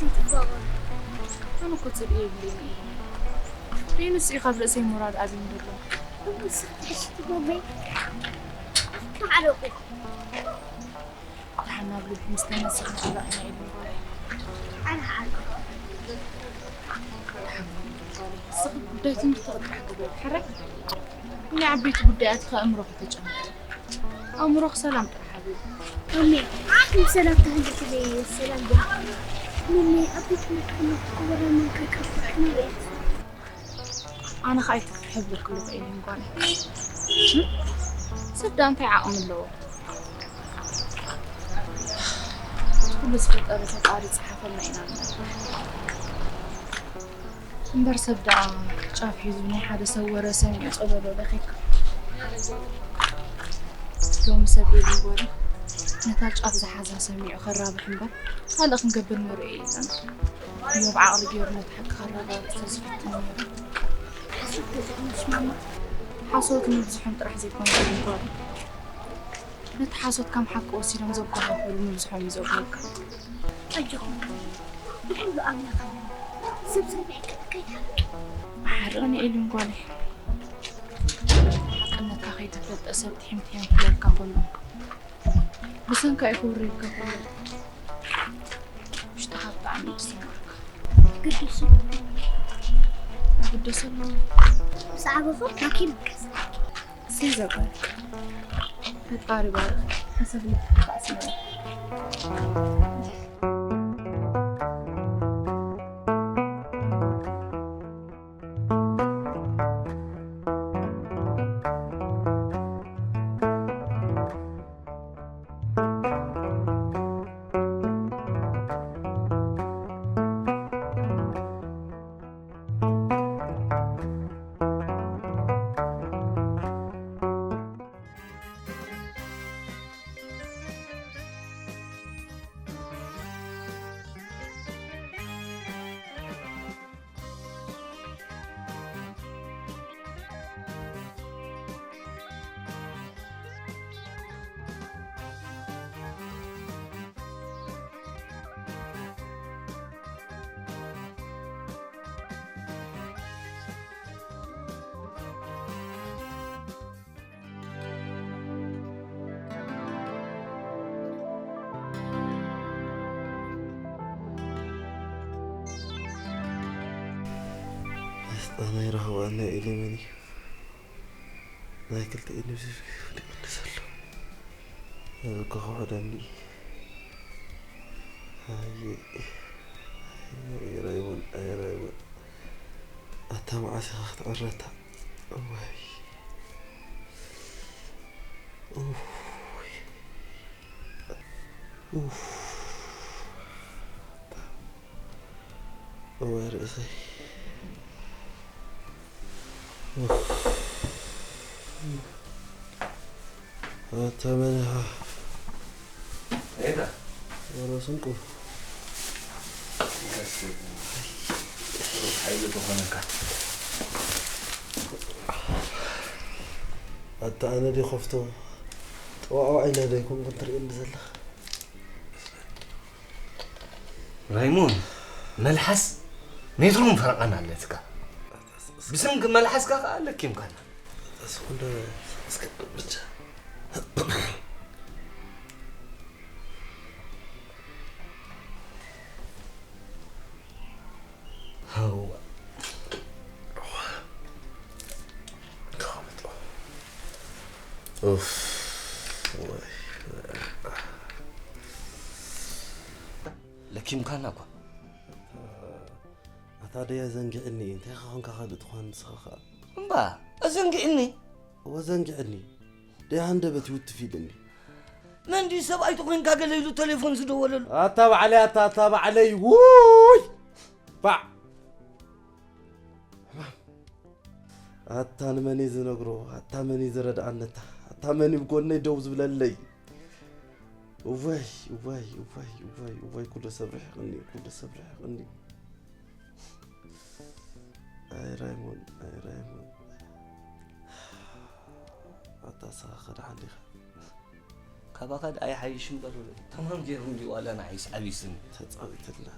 ጽቡቕ። ኣነ እኮ ጽልኢ የብለይን እዩ። ደይንስ እዩ ካብ ርእሰይ ሞራል ኣብዩኒ ዘሎ። ንስኺ ትሕሺ ትገብሪ። ተሓለቑ። ደሓን ናብ ልቢ ምስ ተመለስኺ ጽቡቕ ኢና ኢሉ ጓለይ። ኣነ ሓቂ። ደሓን ጓለይ። ንስኺ ጉዳይ ትምህርቲ ጥራሕ ግበሪ። ሕራይ ናይ ዓበይቲ ጉዳያት ከ ኣእምሮኺ ተጨነቂ። ኣእምሮኺ ሰላም ጥራሕ ሃብዮ። ኣሜን። ዓቕሊ ሰላም ተሃልዩለይ ሰላም ዶ? መመይ ኣብ ቤት ትምህርቲ ከለኹ ክብረ መንከ ከፍርሕ ንርእየት። ኣነ ኸኣ ኣይትፍርሒ ክብለኪ ኣለኹ ኤሊን ጓለይ። ሰብ ደኣ እንታይ ዓቕሚ ኣለዎ? እቲ ኩሉ ዝፈጠረ ፈጣሪ ዝጸሓፈልና ኢና ንነብር። እምበር ሰብ ደኣ ጫፍ ሒዙ ናይ ሓደ ሰብ ወረ ሰሚዑ ጸበሎ ለኺካ። ሎሚ ሰብ ኢሉ እምበር ነታ ጫፍ ዝሓዛ ሰሚዑ ከራብሕ እምበር ካልእ ክንገብር ንርእዮ የለን። እዮብ ዓቕሊ ገይሩ ነቲ ሓቂ ከረጋግጽ ተዝፍትን ነይሩ። ሓሶት ንብዝሖም ጥራሕ ዘይኮነ እምበር ነቲ ሓሶት ከም ሓቂ ወሲዶም ዘጓሃህሉ ምብዝሖም እዩ ዘጉህካ። ኣጆኹም፣ ብኹሉ ኣምላኽ ኣሎ። ሰብ ሰሚዕካ ከይትሓብኡ። መሓርቕኒ ኤሊን ጓለይ። ሓቅነትካ ከይተፈልጠ ሰብ ትሒም ትሒም ክብለካ ከሎ ብሰንካ እዩ ክውረየካ ከሎ ውሽጥኻ ብጣዕሚ እዩ ዝስምዓካ። ግድሱ። ግደሰሉ። ብዛዕባኹም ሓኪም ይከሰልኪ። እሰይ ዘጓል። ፈጣሪ ባርኽ። ሓሳብ ልብኻ ኣስምረ። ኣስጣና ይረኽባ ናይ ኤሌመኒ ናይ ክልተ ኢንዱስትሪ ክምልስ ኣሎ። እኮ ክውሕደኒ። ኣየ፣ ኣየ፣ ራይሞን፣ ኣየ፣ ራይሞን። ኣታ መዓስ ኢኻ ክትዕረታ? እዋይ። ኡፍ። ኡፍ። እዋይ ርእሰይ። ኡፍ። ኣታ መን ኢኻ? ኤታ። ወረ ስንቁ። ሓይሊ ተኾነካ። ኣታ ኣነ ዲ ከፍቶ። ጠዋዕዋዕ ኢለ ዶ ኣይኮንኩን ትርእየኒ ዘለኻ? ራይሞን፣ መልሓስ ሜትሮን ፈረቓን ኣለትካ። ብስንኪ መልሓስካ ከኣ ለኪምካና። ኣስኹንዶ እስከ ብቻ። ሃዋ። ኡፍ፣ ወይ። ለኪምካና እኳ። ኣታ ደይ ኣዘንጊዕኒ፣ እንታይ ኾንካ ካልእ ትኾን ንስኻ ኸኣ? እምባ፣ ኣዘንጊዕኒ? እወ፣ ኣዘንጊዕኒ። ደይ ሃንደበት ይውትፍ ኢልኒ። መን ድዩ ሰብኣይ ተኾይንካ ገለ ኢሉ ቴሌፎን ዝደወለሉ? ኣታ ባዕለይ፣ ኣታ፣ ኣታ ባዕለይ፣ ውይ! ባዕ! ኣታ ንመን እየ ዝነግሮ? ኣታ መን እዩ ዝረድኣኒ? ኣታ፣ ኣታ መን እዩ ብጎነይ ደው ዝብለለይ? እወይ፣ እወይ፣ እወይ፣ እወይ፣ እወይ፣ ኩሉ ሰብ ርሒቕኒ፣ ኩሉ ሰብ ርሒቕኒ። ኣይ ራይሞን፣ ኣይ ራይሞን። ኣታ ንስኻ ከ ደሓን ዲኻ? ካባኻ ደኣ ይሓይሽ እምበር፣ ተማም ገይሩ እንድዩ ዋላ ንዓይስ ዓብዪ ስኒ። ተጻዊትልና፣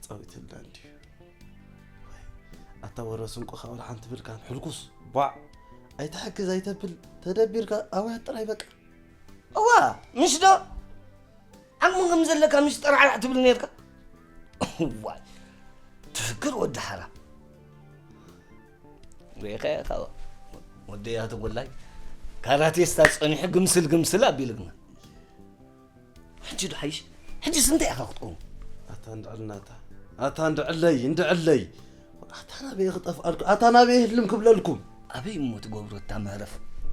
ጻዊትልና እንድዩ። ኣታ ወረ ስንቁ ካብ ሓንቲ ብልካን ሕልኩስ ቧዕ ኣይትሓግዝ ኣይተብል ተደቢርካ ኣውያት ጥራይ በቃ። እዋ ምሽ ዶ ዓቕሚ ከም ዘለካ ምሽ ጠራዕራዕ ትብል ነርካ። እዋይ ትፍክር ወዲ ሓራ ሪኸ ካብ ወደያ ተጎላይ ካራቴስታ ጸኒሑ ግምስል ግምስል ኣቢልግና። ሕጂ ዶ ሓይሽ? ሕጂስ እንታይ ኢኻ ክትቀውም? ኣታ እንድዕል ናታ፣ ኣታ እንድዕለይ፣ እንድዕለይ። ኣታ ናበይ ክጠፍኣልኩ? ኣታ ናበይ ህልም ክብለልኩም? ኣበይ እሞ ትገብሮ እታ መህረፍ?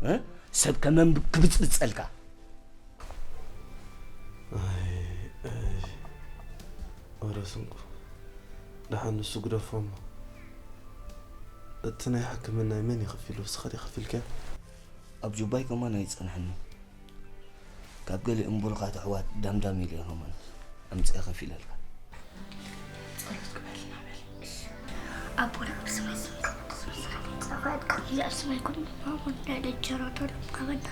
እ? ሰብ ከመን ክብጽብጸልካ? ኣይ፣ ኣይ። ወረ ስንቁ። ደሓን ንሱ ግደፎ እሞ። እቲ ናይ ሕክምና መን ይኸፊሉ? እስኻ ዲኻ ከፊልካዮ? ኣብ ጁባይ ከማን ኣይጸንሐኒ። ካብ ገሊኦም ብሩኻት ኣሕዋት ዳምዳም ኢለ እየ ከማን ኣምጺኤ ከፊለልካ። ጸሎት ግበርልና በል። ኣቦና ኣብ ሰማይ ስምካ ቅዱስ ይኹን። ጸፋት ካብ ኣብ ሰማይ ኩን ማሙን ናይ ደጀራታሉ ካበና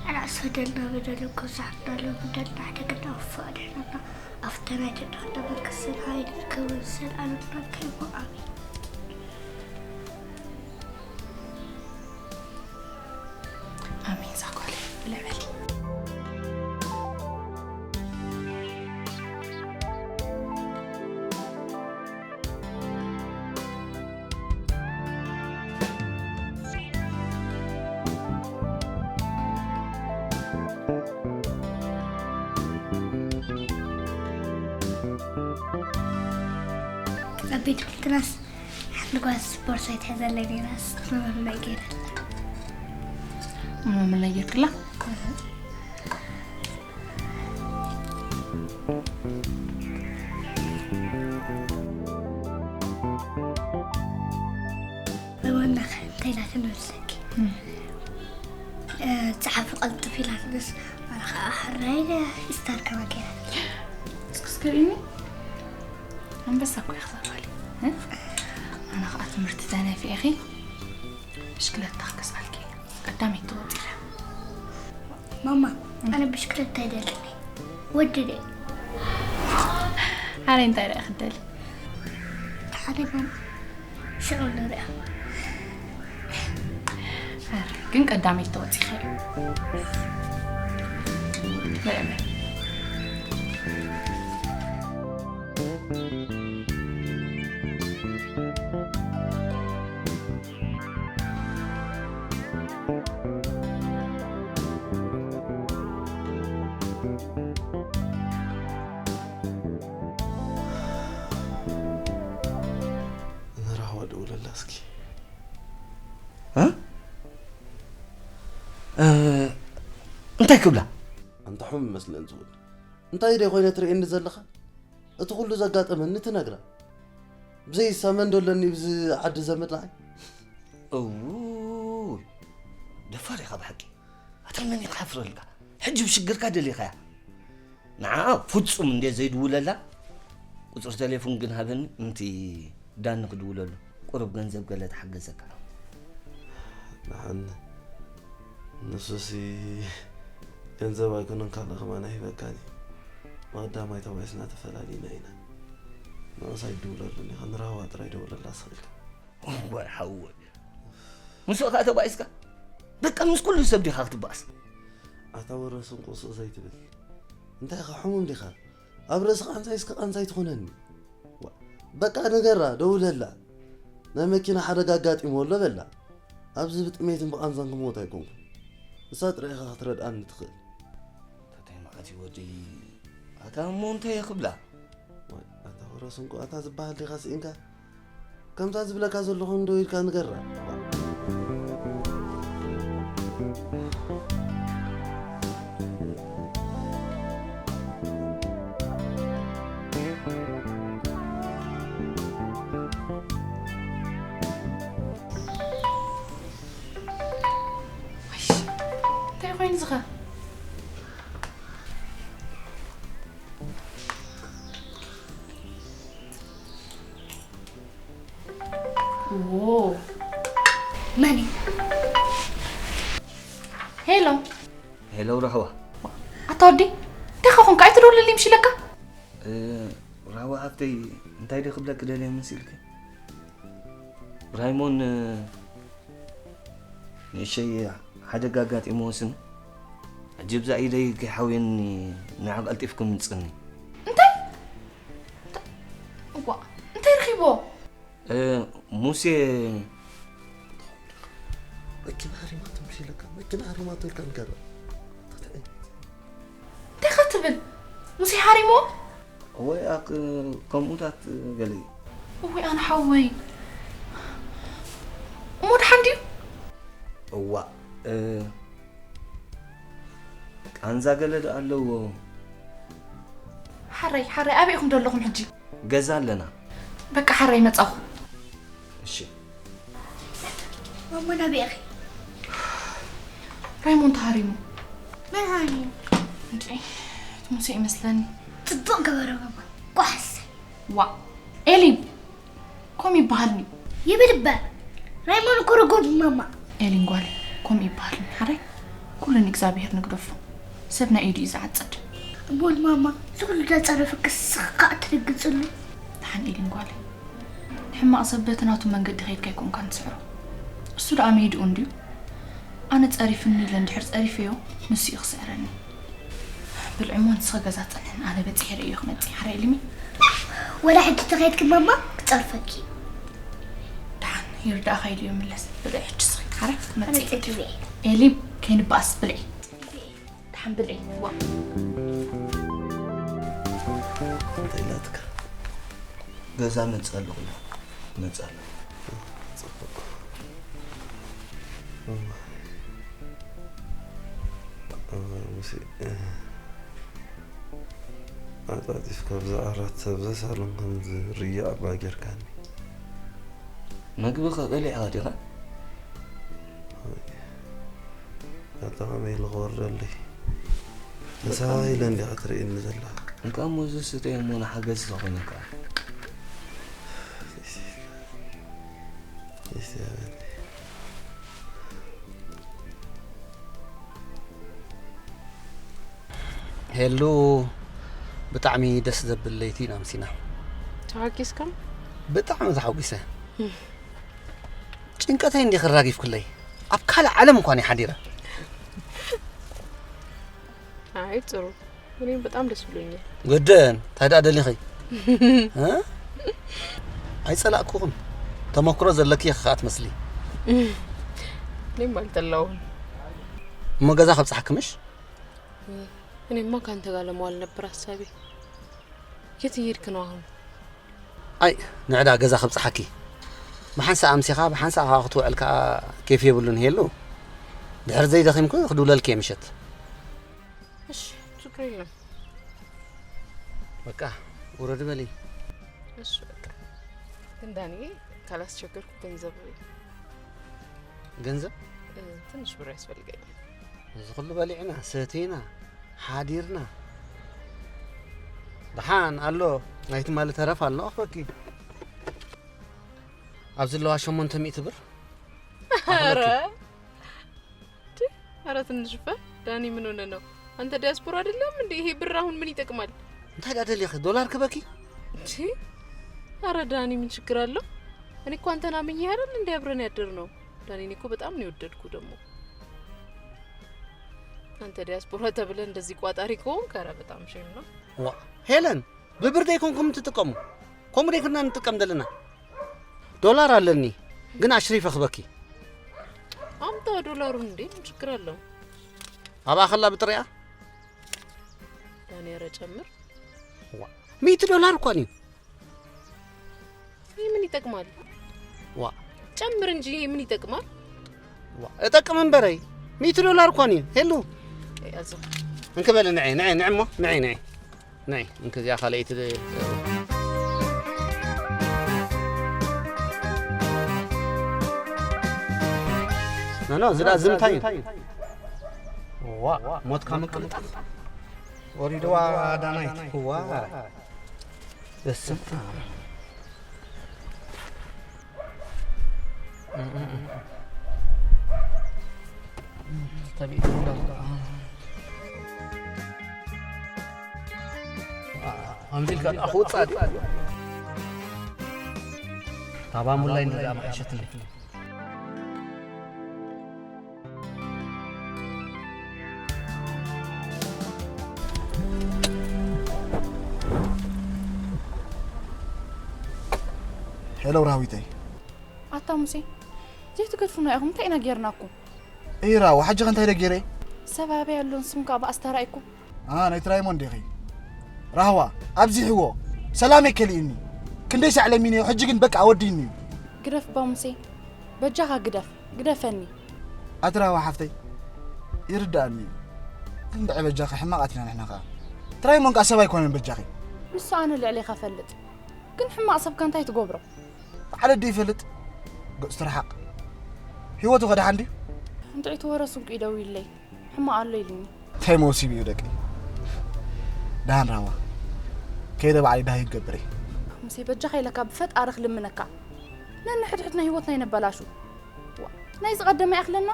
ኣናእስ በደልና በደሉ ክዛሕና ሎም በደልና ሓደገና ወፋ ኣድሕነና። ኣብታ ናይ ተዳህለ መንግስትን ሓይልን ክብርን ዘለኣለም ናትካ እዩ። ኣሜን። ኣሜን ዛጓለይ ብለበል። ኣብ ቤት ትምህርትናስ ሓንቲ ጓል ስፖርት ኣይትሕዘለይ ነይራስ መመምላይ ገይረላ። መመምላይ ገይርክላ? መመምላይ እንታይ ኢላትኒ መስለኪ? ጸሓፊ ቀልጥፍ ኢላትንስ ኣነ ከዓ ሕራይ ስታር ከማን ገይራ። እስኪ እስከ ሪኒ ኣንበሳ እኮ ኢኺ ዛጓለይ። ኣነ ከዓ ትምህርቲ ተነፊዕኺ ብሽክለታ ክገዝኣልኪ እየ። ቀዳመይቲ ትወፂ ኢኺ። ማማ ኣነ ብሽክለታ ኣይደልን እየ ወዲ ድየ። ኣነ እንታይ ርኣ ክደሊ ሓደ ማማ ሽዑ ንሪኣ። ግን ቀዳመይቲ ተወፂኺ። ንራህዋ ደውለላ እስኪ። እ? እ፣ እንታይ ክብላ? ኣንታ ሕሙም ይመስለን ዝብል። እንታይ ደይ ኮይነ ትርእየኒ ዘለኻ? እቲ ኩሉ ዘጋጠመኒ ትነግራ። ብዘይሳ መን ዶ ኣለኒ ብዚ ዓዲ ዘመድ ንዓይ? እውይ፣ ደፋር ኢኻ ብሓቂ። ኣታ መን እዩ ክሓፍረልካ? ሕጂ ብሽግርካ ደሊኻያ። ንዓ ፍጹም እንደ ዘይድውለላ፣ ቁጽሪ ቴሌፎን ግን ሃበኒ፣ ምንቲ ዳኒ ክድውለሉ። ቁሩብ ገንዘብ ገለ ትሓገዘካ። ንሓኒ ንሱሲ ገንዘብ ኣይኮነን ካልእ ከማን ኣይህበካን እዩ። ብቐዳማይ ተባኢስና ተፈላሊና ኢና። ንዑስ ኣይትድውለሉን ኢኻ፣ ንራህዋ ጥራይ ደውለላ ስቕ ኢልካ። እዋይ ሓወይ፣ ምስኡ ኸኣ ተባኢስካ? በቃ ምስ ኩሉ ሰብ ዲኻ ክትበኣስ? ኣታ ወረ ስንቁ ስቕ ዘይትብል? እንታይ ኢኻ ሕሙም ዲኻ? ኣብ ርእሲ ቃንዛይ እስከ ቃንዛይ ትኾነኒ። ዋ፣ በቃ ንገራ፣ ደውለላ። ናይ መኪና ሓደጋ ኣጋጢምዎ ኣሎ በላ። ኣብዚ ብጥሜትን ብቃንዛን ክመውት ኣይኮንኩን። ንሳ ጥራይ ኢኻ ክትረድኣኒ ትኽእል። ታታይ መዓት እዩ ወደይ። ኣታ እሞ እንታይ እየ ክብላ? ዋይ፣ ኣታ ወረ ስንቁ፣ ኣታ ዝበሃል ዲኻ ስኢንካ? ከምዛ ዝብለካ ዘለኹ እንዶ ኢልካ ንገራ። እንታይ ኮይኑ ዝኸ? ዎ። መን እዩ? ሄሎ። ሄሎ ራህዋ። ኣታ ወዲ፣ እንታይ ኾንካ? ኣይትደውልልይ ምሽ ኢለካ? እ፣ ራዋ ሓፍተይ፣ እንታይ ዶ ክብለኪ ደልየ መሲልኪ? ራይሞን ንእሸይ ሓደጋ ኣጋጢምዎ ስኒ፣ ሕጂ ብዛ ኢደይ ከይሓውየኒ ንዓ ቀልጢፍኩም ምጽኒ። እንታይ እዋ እንታይ ረኺብዎ? ሙሴ መኪና ሃሪማቶ ምሽ ኢለካ መኪና ሃሪማቶ ኢልካ ንገር። እንታይ ኸትብል? ሙሴ ሃሪሞ? ወይ ኣክ ከምኡታት ገለ እዩ። እወይ ኣነ ሓወይ እሞ ድሓን ድዩ? እዋ ቃንዛ ገለ ዶ ኣለዎ? ሓረይ ሓረይ ኣበይ ኢኹም ዘለኹም ሕጂ? ገዛ ኣለና። በቃ ሓረይ መጻኹ። እሺ ማማ ናበይ ኢኺ? ራይሞን ተሃሪሙ። መን ሃሪሙ? እንዴ ሙሴ ይመስለኒ። ጽቡቕ ገበረ ማማ። ቋሕሰ። ዋ ኤሊን ኮም ይበሃልኒ። ይብል እባ ራይሞን እኮ ርጉም እዩ ማማ። ኤሊን ጓለይ ኮም ይበሃልኒ ሓረይ። ኩሉ ንእግዚኣብሔር ንግደፎ። ሰብ ናይ ኢዱ እዩ ዝዓጽድ። እሞ ንማማ እዚ ኩሉ ዳጸረፈክስ ንስኺ ከኣ ትድግጽሉ። ደሓን ኢሊን ጓለይ። ንሕማቕ ሰብ በቲ ናቱ መንገዲ ከይድካ ኣይኮንካን ትስዕሮ። እሱ ደኣ ሜድኡ እንድዩ። ኣነ ጸሪፍኒ ኢለ እንድሕር ጸሪፈዮ ንሱ እዩ ክስዕረኒ። ብልዒ እሞ ንስኺ ገዛ ጽንሕን ኣነ በጺሐ ርእዮ ክመጽእ ሓራይ ኢሊሚ። ወላ ሕጂ ተኸይድኪ ማማ ክጸርፈኪ እዩ። ደሓን ይርዳእኻ ኢሉ ይምለስ። ብልዒ ሕጂ ስኺ ሓራይ ክመጽእ እዩ። ኤሊም ከይንበኣስ ብልዒ። ደሓን ብልዒ ዋ። እንታይ ኢላትካ? ገዛ መጽእ ኣለኹ ኢላ። መጽእ ኣለኹ። ጽቡቕ። እዋይ፣ እዋይ ሙሴ፣ ኣጣጢፍካ ብዛ ዓራት ኣብዛ ሳሎን ከም ዝርያ ኣባ ጌርካኒ። መግብኸ በሊዕኻ ዲኻ? ኣታ ከመይ ኢሉ ክወርደለይ? ንሳ ኢለ እንዲኻ ትርእየኒ ዘለኻ። እንካ እሞ እዚ ስተ እሞ ንሓገዝ ዝኾነካ። ሄሉ ብጣዕሚ ደስ ዘብል ለይቲ ኢና ኣምሲና። ተሓጊስካ? ብጣዕሚ ተሓጒሰ። ጭንቀተይ እንዲኺ ኣራጊፍክለይ። ኣብ ካልእ ዓለም እኳ እየ ሓዲረ። ኣይ ጽሩ። እኔም በጣም ደስ ብሎኛል። ግደን እንታይ ደኣ ደሊኺ? እ? ኣይጸላእኩኹን። ተመክሮ ዘለኪ ኢኺ ከኣ ትመስሊ። እኔም ኣይጠላውን። እሞ ገዛ ከብጽሓኪ ምሽ? እኔማ ካንተ ጋር ለመዋል ነበር ሀሳቤ። የት እየሄድክ ነው አሁን? ኣይ ንዕዳ ገዛ ከብጽሓኪ። ብሓንሳእ ኣምሲኻ ብሓንሳእ ከኣ ክትውዕል ከኣ ኬፍ የብሉን ሄሉ። ድሕሪ ዘይደኺምኩ ክድውለልኪ እየ ምሸት። እሺ ችግር የለም። በቃ ውረድ በሊ። እሺ በቃ ግን ዳንዬ ካላስቸገርኩ ገንዘብ ገንዘብ ትንሽ ብር ያስፈልገኛል። እዚ ኩሉ በሊዕና ሰቲና ሓዲርና ደሓን ኣሎ ናይ ትማሊ ተረፍ ኣሎ ኣኽበኪ ኣብ ዘለዋ ሸሞንተ ሚእቲ ብር ኧረ ኧረ ትንሽ በል ዳኒ ምን ሆነ ነው አንተ ዲያስፖራ አይደለም እንዴ ይሄ ብር አሁን ምን ይጠቅማል? እንታይ ደኣ ደሊኺ ዶላር ክበኪ? እንዴ ኧረ ዳኒ ምን ችግር አለው? እኔ እኮ አንተን አምኜ አይደል እንዴ አብረን ያደርነው? ዳኒ እኔ እኮ በጣም ነው የወደድኩ ደግሞ አንተ ዲያስፖራ ተብለህ እንደዚህ ቋጣሪ ከሆንክ ኧረ በጣም ሼም ነው። ዋ ሄለን ብብር ደይኮንኩም ትጥቀሙ ከምኡ ደይኮንና ንጥቀም ዘለና ዶላር ኣለኒ ግን ኣሽሪፈ ክበኪ አምጣ ዶላሩን እንዴ ምን ችግር አለው? ኣብኣ ከላ ብጥሪኣ ዳኒ ኧረ ጨምር ሚእቲ ዶላር እኳ እዩ ይህ ምን ይጠቅማል? ዋ ጨምር እንጂ ይህ ምን ይጠቅማል? ዋ እጠቅም እምበረይ ሚእቲ ዶላር እኳ እዩ ሄሉ ያዘው እንክበል ንዐ ንዐ ንዕሞ ንዐ ንዐ ንዐ እንክዚኣ ካልኣይቲ ኖ ኖ ዝዳ ዝምታይ እዩ ዋ ሞትካ ምቅልጣፍ ወሪድዋ ዳናይት ዋ በስመ ኣብ ከምዚ ኢልካ ደኣ ክውጻእ ድዩ? ታባ ሙላይ ንርኣ መሓሸትለይ። ሄሎ ራዊተይ። ኣታ ሙሴ፣ ዘይትገድፉና ኢኹም፣ እንታይ ኢና ጌርናኩም? እይ ራዋ፣ ሕጂ ከ እንታይ ደ ጌረ? ሰብ ኣበይ ኣሎ፣ ንስኹም ከኣ ብኣስ ተራኢኩም? ኣ፣ ናይ ትራይሞን ዲኺ? ራህዋ፣ ኣብዚሕዎ። ሰላመይ ከሊእኒ። ክንደይ ሳዕ ለሚነዮ፣ ሕጂ ግን በቃ ወዲእኒ እዩ። ግደፍ እባ ሙሴ፣ በጃኻ ግደፍ፣ ግደፈኒ። ኣቲ ራህዋ ሓፍተይ፣ ይርድኣኒ እዩ። ግን ድዒ በጃኺ ሕማቓት ኢና ንሕና ኸኣ። ትራይሞን ከኣ ሰብ ኣይኮነን በጃኺ። ንሱ ኣነ ልዕሌኻ ፈልጥ። ግን ሕማቕ ሰብካ እንታይ ትገብሮ? ባዕለ ዶ ይፈልጥ? ገጹ ትርሓቕ። ህይወቱ ከ ደሓን ድዩ? እንድዒ እቲ ወረ ስንቁ ይደውይለይ። ሕማቕ ኣሎ ኢሉኒ። እንታይ መውሲብ እዩ ደቂ? ደሓን ራህዋ። ከይደ ባዕለይ ዳሃይ ክገብር እየ። ሙሴ በጃኻ ኢለካ ብፈጣሪ ክልምነካ። ነንሕድሕድና ህይወትና ይነበላሹ። ዋ፣ ናይ ዝቐደመ ይኣኽለና?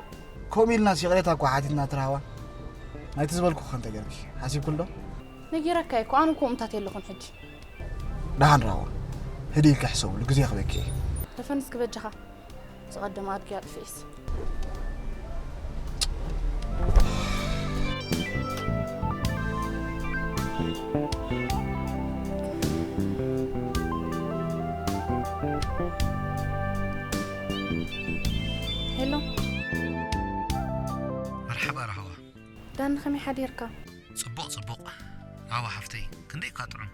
ከምኡ ኢልናስ ይቕሬታ እኮ ሓቲትና እቲ ራህዋ። ናይቲ ዝበልኩ ከ እንታይ ገርኪ? ሓሲብክሉ ዶ? ነጊረካ እየ እኮ፣ ኣነ እኮ እምታት የለኹን ሕጂ። ደሓን ራህዋ። ህድእ ኢልኪ ሕሰብሉ፣ ግዜ ክበኪ እየ። ደፈን እስኪ በጃኻ። ዝቐደመ ኣድጊ ኣጥፍኤስ። ሄሎ። መርሓባ ራህዋ። ዳኒ፣ ከመይ ሓዲርካ? ጽቡቕ፣ ጽቡቕ። ራህዋ ሓፍተይ፣ ክንደይ እኳ ጥዑም።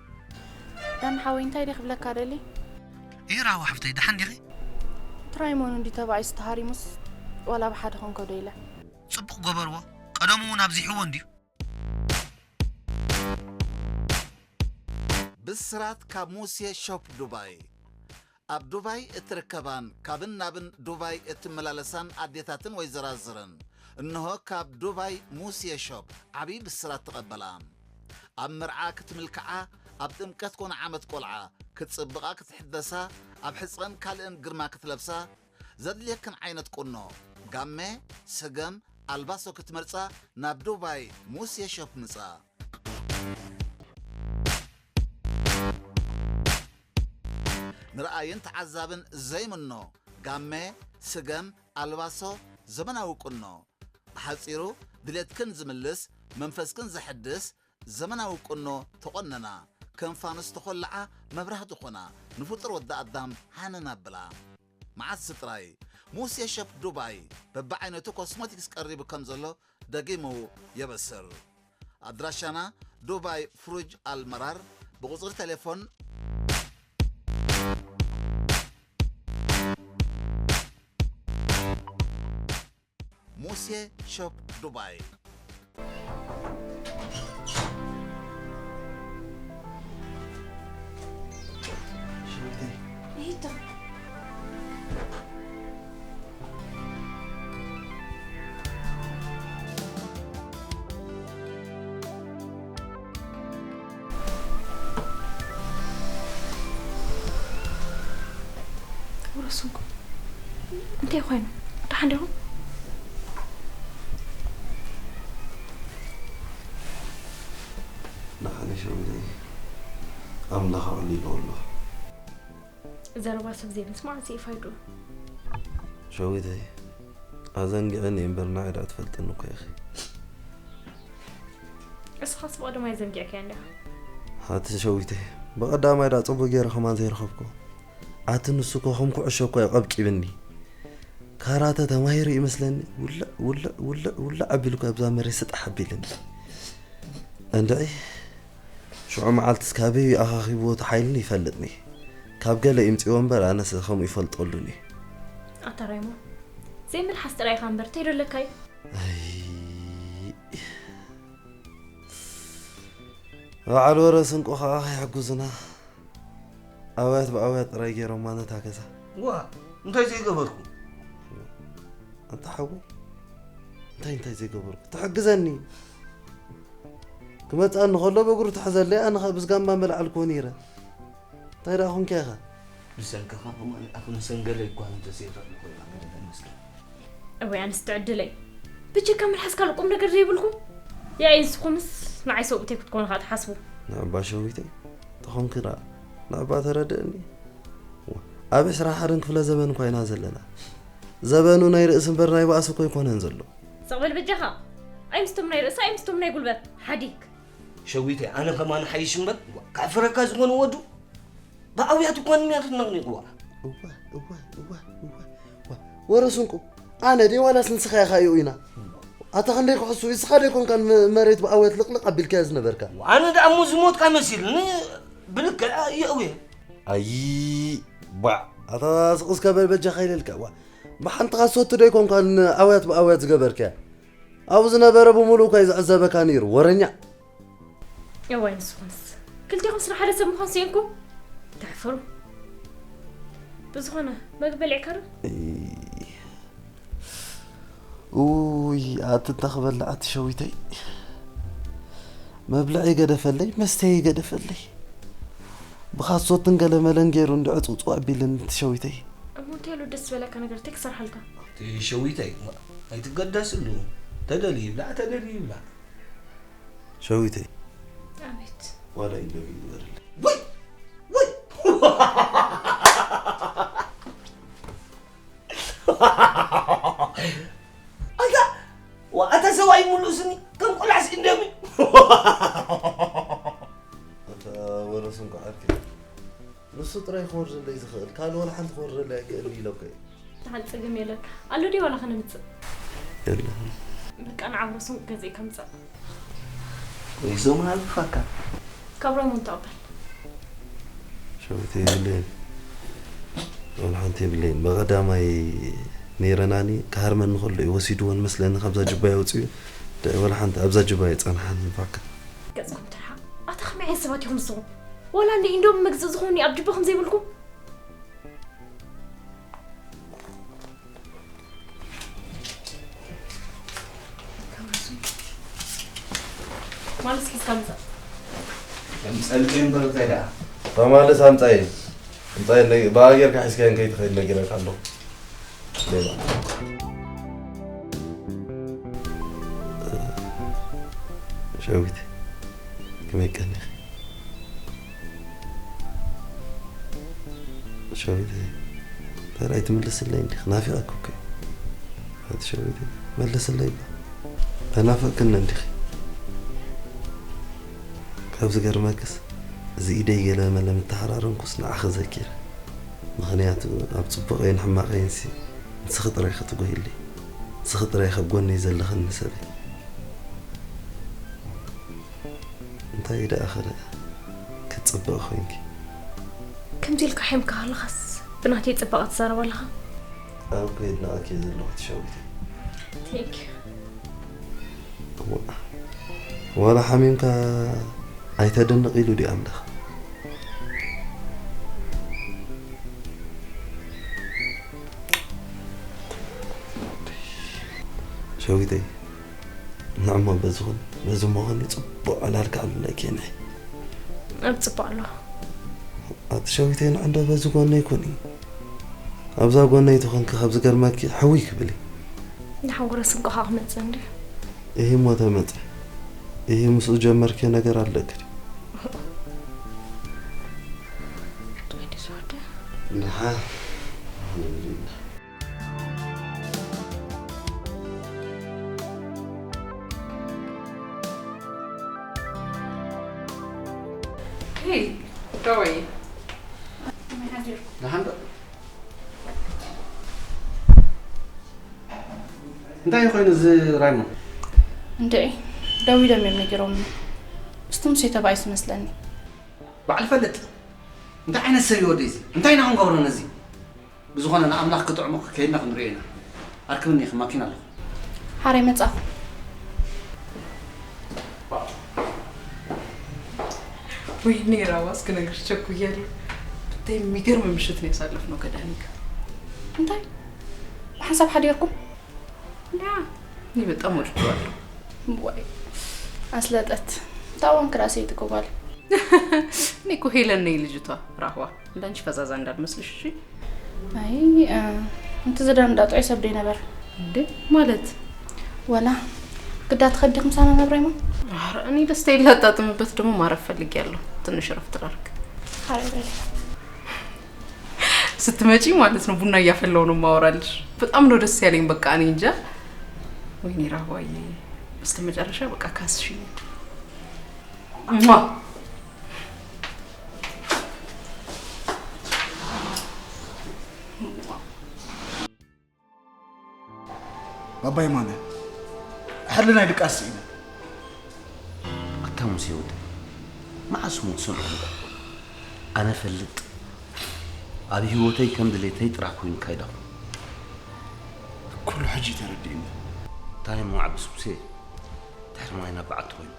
ዳኒ ሓወይ፣ እንታይ ድየ ክብለካ ደሊ? እይ ራህዋ ሓፍተይ፣ ደሓን ዲኺ? ትራይሞን እንዲ ተባኢሱ ተሃሪሙስ፣ ዋላ ብሓደ ኾንከ ዶ ኢለ። ጽቡቕ ገበርዎ። ቀደሙ እውን ኣብዚሕዎ እንድዩ። ብስራት ካብ ሙሴ ሾፕ ዱባይ። ኣብ ዱባይ እትርከባን ካብን ናብን ዱባይ እትመላለሳን ኣዴታትን ወይዘራዝርን፣ እንሆ ካብ ዱባይ ሙሴ ሾፕ ዓብዪ ብስራት ተቐበላ። ኣብ መርዓ ክትምልክዓ፣ ኣብ ጥምቀት ኮነ ዓመት ቆልዓ ክትጽብቓ፣ ክትሕደሳ፣ ኣብ ሕጸን ካልእን ግርማ ክትለብሳ፣ ዘድልየክን ዓይነት ቁኖ፣ ጋመ፣ ሰገም፣ ኣልባሶ ክትመርጻ ናብ ዱባይ ሙሴ ሾፕ ምጻ። ንረኣይን ተዓዛብን ዘይምኖ፣ ጋመ፣ ስገም፣ ኣልባሶ፣ ዘመናዊ ቁኖ። ብሓጺሩ፣ ድሌትክን ዝምልስ፣ መንፈስክን ዘሐድስ ዘመናዊ ቁኖ ተቖነና። ከም ፋኑስ ተኾልዓ፣ መብራህቲ ኾና፣ ንፍጡር ወዲ ኣዳም ሃነን ኣብላ። መዓስ ጥራይ፣ ሙሴ ሸፕ ዱባይ በብዓይነቱ ኮስሞቲክስ ቀሪቡ ከም ዘሎ ደጊሙ የበስር። ኣድራሻና ዱባይ ፍሩጅ ኣልመራር፣ ብቁጽሪ ቴሌፎን ሙሴ ሾፕ ዱባይ። ወረስንኩም እንታይ ኮይኑ? ደሓን ዲኹም? ደሓን ሸዊተይ፣ ኣምላኽ ኣቕሊልዎ ኣሎ። ዘረባ ሰብ ዘይምስማዕ እንታይ ፋይድኡ? ሸዊተይ፣ ኣዘንጊዐኒ እምበር ንዓይ ደኣ ትፈልጥኒ እኮ ኢኺ። እስኻስ ብቐደማይ ዘንጊዕካያ እንዲኻ። ኣቲ ሸዊተይ፣ ብቐዳማይ ደኣ ጽቡቕ ገይረ ከማን ዘይረኸብኩ። ኣቲ ንሱ እኮ ከም ኩዕሾ እኮ እዩ ቀብቂብኒ። ካራተ ተማሂሩ ይመስለኒ። ውልዕ፣ ውልዕ፣ ውልዕ፣ ውልዕ ኣቢሉ እኮ ኣብዛ መሬት ስጣሕ ኣቢልኒ። እንድዒ፣ ሽዑ መዓልትስ ካበይ ኣኻኺብዎ እቲ ሓይልን ይፈልጥኒ። ካብ ገለ ይምጽእዎ እምበር ኣነስ ከምኡ ይፈልጠሉን እዩ። ኣታ ራይሞ፣ ዘይምልሓስ ጥራይ ኢኻ እምበር፣ እንታይ ዶ ኣለካ እዩ? ኣይ፣ በዓል ወረ ስንቁ ኸኣ ከይሕግዙና፣ ኣውያት ብኣውያት ጥራይ ገይሮማ ነታ ገዛ። ዋ፣ እንታይ ዘይገበርኩ? ኣንታ ሓወይ፣ እንታይ እንታይ ዘይገበርኩ? ትሕግዘኒ። ክመጽኣኒ ከሎ ብእግሩ ትሕዘለይ፣ ኣነ ኸኣ ብዝጋማ መለዓልክዎ ነይረ። እንታይ ደኣ ኹንካ ኢኻ? ብሰንክኻ ከማን ኣፍ መሰንገለይ እኳ እንተዘይረኣኹ ኮይና ገለ መስገን። እወይ ኣንስቲ ዕድለይ። ብጀካ መልሓስ ካልእ ቁም ነገር ዘይብልኩም? ያኢ ንስኹምስ ንዓይ ሰብኡተይ ክትኮኑ ኸኣ ትሓስቡ። ንዕባ ሸዊተይ፣ እቲ ኾንክራ ንዕባ ተረድእኒ። ኣብ ዕስራ ሓደን ክፍለ ዘመን እኳ ኢና ዘለና። ዘበኑ ናይ ርእሲ እምበር ናይ ባእሲ እኮ ኣይኮነን ዘሎ። ስቕ በል በጃኻ። ኣይ ምስቶም ናይ ርእሲ ኣይ ምስቶም ናይ ጉልበት ሓዲግ። ሸዊተይ ኣነ ከማን ሓይሽ እምበር ካፍረካ ዝኾነ ወዱ ብኣውያት እኳ ንሚያት ነቕኒቕዋ። እዋ እዋ እዋ እዋ እዋ። ወረ ስንቁ፣ ኣነ ድየ ዋላስ ንስኻ ኢኻ እዩ ኢና? ኣታ ክንደይ ክሕሱ፣ እስኻ ዶ ኣይኮንካን መ- መሬት ብኣውያት ልቕልቕ ኣቢልካዮ ዝነበርካ? ኣነ ደኣ እሞ ዝሞትካ መሲልኒ ብልክዕ የእውየ። ኣይ ባዕ፣ ኣታ ስቕ እስከ በል በጃኻ ኢለልካ። ዋ፣ ብሓንቲ ካሶቲ ዶ ኣይኮንካን ኣውያት ብኣውያት ዝገበርካያ? ኣብኡ ዝነበረ ብምሉእ እኳ እዩ ዝዕዘበካ ነይሩ፣ ወረኛ። እዋይ ንስኹምስ ክልቲኹምስ ንሓደ ሰብ ምዃን ስኢንኩም ተሕፍሩ። ብዝኾነ መግቢ በሊዕካ ዶ? እይ። ኡይ ኣቲ እንታይ ክበልዕ ኣቲ ሸዊተይ፣ መብልዐይ ገደፈለይ፣ መስተየይ ገደፈለይ። ብኻሶትን ገለመለን ገይሩ እንዲ ዕፅውፅው ኣቢልን እቲ ሸዊተይ። እሞ እንታይ ኢሉ ደስ ዝበለካ ነገር እንታይ ክሰርሓልካ? እቲ ሸዊተይ ኣይትገደስሉ። ተደልዩ ይብላዕ፣ ተደልዩ ይብላዕ። ሸዊተይ ኣቤት። ዋላ ኢንዶሚ ግበርልኝ። ወይ ወይ ኣታ ዋ ኣታ ሰብኣይ ሙሉእ ስኒ ከም ቆልዓስ ኢንዶሚ። ኣታ ወረስ እንኳ ዓርኪ፣ ንሱ ጥራይ ክወርደለይ ዝኽእል፣ ካልእ ዋላ ሓንቲ ክወርደለይ ኣይክእልን ኢለካ እየ። ተሓል ጸገም የለን። ኣሎ ድዩ ዋላ ከነምጽእ? የለን። በቃ ንዓብረሱን ገዚእካ ምጻእ። እዞም ሃልፋካ ካብ ራይሞን ተቐበል። ሸዊት የብለይን፣ ዋላ ሓንቲ የብለይን። ብቐዳማይ ነይረናኒ ክሃርመኒ ከሎ እዩ ወሲድወን መስለኒ፣ ካብዛ ጅባይ ኣውፅኡ። ደ- ዋላ ሓንቲ ኣብዛ ጅባይ ጸንሓን ባካ። ገጽኩም ትርሓቕ። ኣታ ከመይ ዓይነት ሰባት ኢኹም ንስኹም? ዋላ እንዲ ኢንዶም መግዝእ ዝኾኒ ኣብ ጅባኹም ዘይብልኩም? ማለት ሒዝካ ምጻእ። ጸልቀ እምበር እንታይ ደኣ ተማልስ ኣምጻየ። ኣምጻየ፣ ብኣ ጌርካ ሒዝካየን ከይትኸይድ ነጊረካ ኣለኹ። ሌባ። ሸዊት፣ ከመይ ቀኒኺ? ሸዊት፣ ተራይ ትምልስለይ እንዲኺ? ናፊቐኪ እኮ እየ። ኣቲ ሸዊት፣ መልስለይ እባ። ተናፈቅክኒ እንዲኺ? ካብ ዝገርመክስ፣ እዚ ኢደይ ገለ መለ ምተሓራረምኩስ ንዓኺ ዘኪረ። ምኽንያቱ ኣብ ጽቡቐይን ሕማቐይንሲ ንስኺ ጥራይ ኢኺ ትጎይለይ። ንስኺ ጥራይ ኢኺ ኣብ ጎነይ ዘለኽኒ ሰበይ። እንታይ ደኣ ኸ ደኣ ክትጽብቒ ኮይንኪ? ከምዚ ኢልካ ሒምካ ከለኻስ ብናተይ ጽባቐ ትዛረብ ኣለኻ? ኣነ እኮ የድንቐኪ እየ ዘለኹ እቲ ሸዊተይ። Thank you። ዋ- ዋላ ሓሚምካ ኣይተደንቕ ኢሉ ድዩ ኣምላኽ? ሸዊተይ፣ ንዕሞ በዚ ኹን በዚ መኾኒ ጽቡቕ ዕላልካ ኣሉለኪ ንዒ። ኣብ ጽቡቕ ኣለኹ። ኣቲ ሸዊተይ ንዕንዶ በዚ ጎነይ ኩኒ። ኣብዛ ጎነይ ተኾንኪ ካብ ዝገርመኪ ሕውይ ክብል እዩ። ንሓጎረ ስንቅኻ ክመጽእ እንድዩ። ይህ እሞ ተመጸ። ይህ ምስኡ ጀመርኪ ነገር ኣለክ ድዩ? ወዲ ዝወደ ደሓ። ኣልሓምዱሊላህ። ሄይ፣ ደወይ። ደሓን ዶ? እንታይ ኮይኑ እዚ ራይሞን? እንድዒ፣ ደዊሎም እዮም ነጊሮምኒ። ምስቲ ሙሴ ተባኢሱ መስለኒ። ባዕል ፈልጥ። እንታይ ዓይነት ሰብ እዩ ወደይ እዚ? እንታይ ኢና ክንገብሮ ነዚ? ብዝኾነ ንኣምላኽ ክጥዕሞ ከይድና ክንሪኦ ኢና። ኣርክብኒ ኢኺ፣ ማኪና ኣለኹ። ሓራይ መጻኹ። ወይኔ ራዋስ ክነግርሽ ቸኩያለሁ። ብታይ የሚገርም ምሽት ነው ያሳለፍነው ከዳኒ ጋር። እንታይ? ብሓንሳብ ሓዲርኩም? ያ እኔ በጣም ወድጄዋለሁ። ዋይ ኣስለጠት። ታዋን ክራሰይ ትቆባል። እኔ እኮ ሄለን ነኝ ልጅቷ ራህዋ። እንዳንቺ ፈዛዛ እንዳልመስልሽ እሺ። ኣይ እ፣ እንት ዝደም እንዳጥዑ ይሰብዶ ነበር። እንዴ ማለት? ወላ ግዳ ትኸድክ ምሳና ነብራይማ? ኧረ እኔ ደስታዬን ላጣጥምበት ደግሞ ማረፍ ፈልጌያለሁ። ትንሽ እረፍት ላድርግ። ስትመጪ ማለት ነው ቡና እያፈላሁ ነው የማወራልሽ። በጣም ነው ደስ ያለኝ። በቃ እኔ እንጃ። ወይኔ ራዋዬ፣ በስተመጨረሻ በቃ ካስሽኝ። ሟ። ባባ የማነ፣ ሕልናይ ድቃስ ስኢነ። ኣታ ሙሴ ወደይ፣ መዓስ እሞ ትሰምዖ ኣለኹ? ኣነ እፈልጥ፣ ኣብ ህይወተይ ከም ድሌተይ ጥራሕ ኮይኑ ይካይድ ኣሎ። ኩሉ ሕጂ እዩ ተረዲኡኒ። እንታይ እሞ ዓብስ ሙሴ፣ ድሕሪ ማይ ናብ በዓቲ ኮይኑ።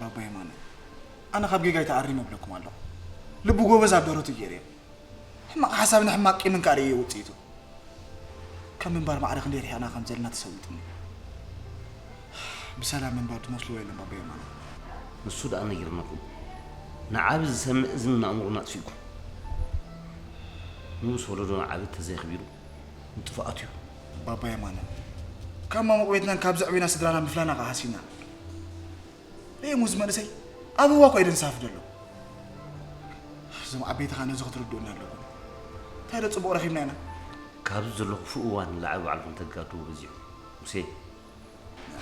ባባ የማነ፣ ኣነ ካብ ጌጋይ ተኣሪመ እብለኩም ኣለኹ። ልቡ ጎበዝ ኣብ ደረቱ ገይረዮ። ሕማቕ ሓሳብ ንሕማቕ ቂምን ከኣ ርእየ ውጽኢቱ። ካብ ምንባር ማዕረ ክንደይ ርሒቕና ከም ዘለና ተሰዊጥኒ። ብሰላም ምንባር ትመስልዎ የለን ባባ የማነ። ንሱ ደኣ ነጊርናኩም። ንዓቢ ዝሰምዕ እዝኒ ንኣእምሮና ኣጥፊእኩም። ንኡስ ወለዶ ንዓቢ ተዘይኣኽቢሩ ንጥፍኣቱ እዩ። ባባ የማነ፣ ካብ ማሙቕ ቤትናን ካብ ዘዕቤና ስድራና ምፍላና ከኣ ሃሲና። ርእየሙ እዚ መንእሰይ ኣብ ህዋ እኳ እዩ ደንሳፍፍ ዘሎ። እዞም ዓበይቲ ኸኣ ነዚ ክትርድኡና ኣለኩም። እንታይ ዶ ጽቡቕ ረኺብና ኢና። ካብዚ ዘሎ ክፉእ እዋን ንላዕሊ ባዕልኩም ተጋድዎ በዚሑ። ሙሴ፣